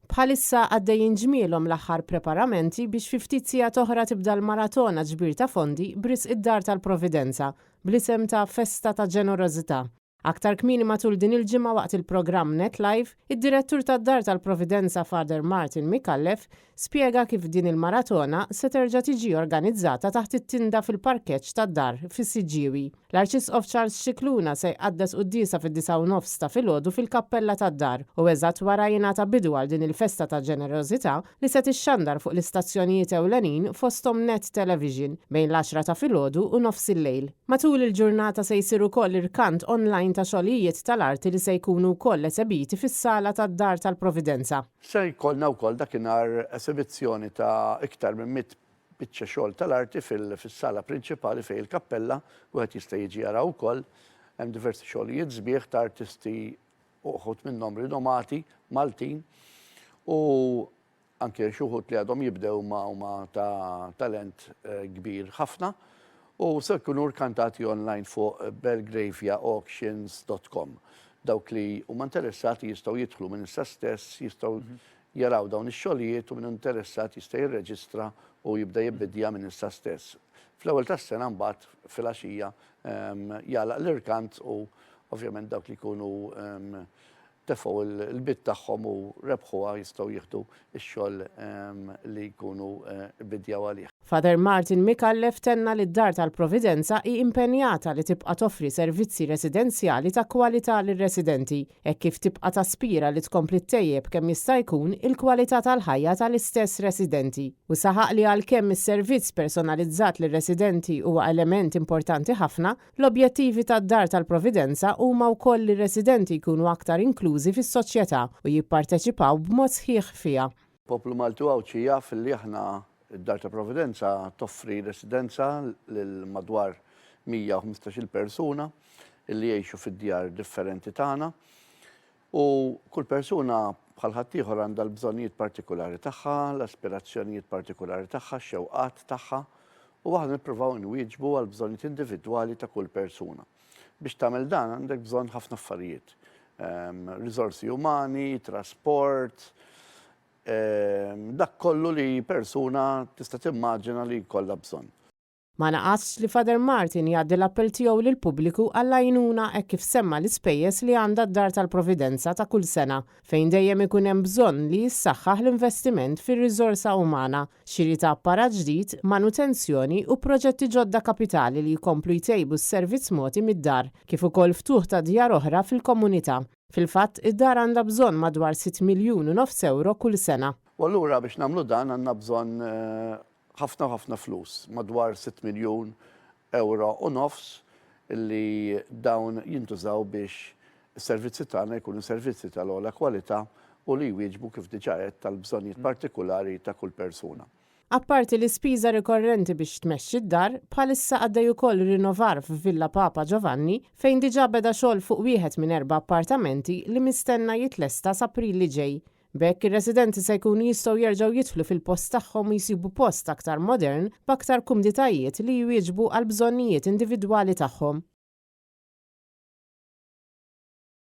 Bħalissa għaddejjin ġmielhom l-aħħar preparamenti biex fi ftit sigħat oħra tibda l-maratona ġbir ta' fondi b'risq id-Dar tal-Providenza bl-isem ta' Festa ta' Ġenerożità. Aktar kmieni matul din il-ġimgħa waqt il-programm Net Live, id-Direttur tad-Dar tal-Providenza Father Martin Micallef spjega kif din il-maratona se terġa' tiġi organizzata taħt it-tinda fil-parkeġġ tad-dar fis-Siġġiewi. L-Arċisqof Charles Scicluna se jqaddes quddiesa fid-disgħa u nofs ta' filgħodu fil-kappella tad-dar u eżatt wara jingħata bidu għal din il-festa ta' ġenerożità li se tixxandar fuq l-istazzjonijiet ewlenin fosthom Net Television bejn l-għaxra ta' filgħodu u nofsillejl. Matul il-ġurnata se jsir ukoll irkant online ta' xogħlijiet tal-arti li se jkunu wkoll esebiti fis-sala tad-Dar tal-Providenza. Se jkollna wkoll dakinhar esebizzjoni ta' iktar minn 100 biċċa xogħol tal-arti fis-sala prinċipali fejn il-kappella wieħed jista' jiġi jara wkoll. Hemm diversi xogħlijiet sbieħ ta' artisti uħud minnhom rinomati Maltin u anke xi wħud li għadhom jibdew ma huma ta' talent kbir ħafna u se jkunu rkantati online fuq belgraviaauctions.com. Dawk li huma interessati jistgħu jidħlu minn issa stess, jistgħu jaraw dawn ix-xogħlijiet u min interessat jista' jirreġistra u jibda jibbidja minn issa stess. Fl-ewwel tas-sena mbagħad filgħaxija jagħlaq l-irkant u ovvjament dawk li jkunu tefgħu l-bid tagħhom u rebħuha jistgħu jieħdu x-xogħol li jkunu bidjaw għalih. Father Martin Micallef tenna li d-Dar tal-Providenza hi impenjata li tibqa' toffri servizzi residenzjali ta' kwalità lir-residenti, hekk kif tibqa' taspira li tkompli ttejjeb kemm jista' jkun il-kwalità tal-ħajja tal-istess residenti. U saħaq li għalkemm is-servizz personalizzat lir-residenti huwa element importanti ħafna, L-objettivi tad-Dar tal-Providenza huma wkoll li r-residenti jkunu aktar inklużi fis-soċjetà u jipparteċipaw b'mod sħiħ fiha. Poplu Malti u Għawdxi jaf li aħna d-Dar tal-Providenza toffri residenza lil madwar 115-il persuna li jgħixu fid-djar differenti tagħna. U kull persuna bħal ħaddieħor għandha l-bżonnijiet partikulari tagħha, l-aspirazzjonijiet partikulari tagħha, x-xewqat tagħha, u aħna nippruvaw inwieġbu għall-bżonnijiet individwali ta' kull persuna. Biex tagħmel dan għandek bżonn ħafna affarijiet. Ehm, riżorsi umani, trasport, ehm, dak kollu li persuna tista' timmaġina li jkollha bżonn. Ma naqasx li Father Martin jgħaddi l-appell tiegħu lill-pubbliku għall-għajnuna hekk kif semma l-ispejjeż li għandha d-Dar tal-Providenza ta' kull sena, fejn dejjem ikun hemm bżonn li jissaħħaħ l-investiment fir-riżorsa umana, xiri ta' apparat ġdid, manutenzjoni u proġetti ġodda kapitali li jkomplu jtejbu s-servizz mogħti mid-dar, kif ukoll ftuħ ta' djar oħra fil-komunità. Fil-fatt, id-dar għandha bżonn madwar sitt miljun u nofs ewro kull sena. U allura biex nagħmlu dan għandna bżonn ħafna u ħafna flus, madwar 6 miljun ewro u nofs li dawn jintużaw biex is-servizzi tagħna jkunu servizzi tal-ogħla kwalità u li jwieġbu kif diġà għedt tal-bżonnijiet partikulari ta' kull persuna. Apparti l-ispiża rikorrenti biex tmexxi d-dar, bħalissa għaddej ukoll rinnovar f'Villa Papa Giovanni fejn diġà beda xogħol fuq wieħed minn erba' appartamenti li mistenna jitlesta s'April li ġej. B'hekk ir-residenti se jkunu jistgħu jerġgħu jidħlu fil-post tagħhom u jsibu post aktar modern b'aktar kumditajiet li jwieġbu għall-bżonnijiet individwali tagħhom.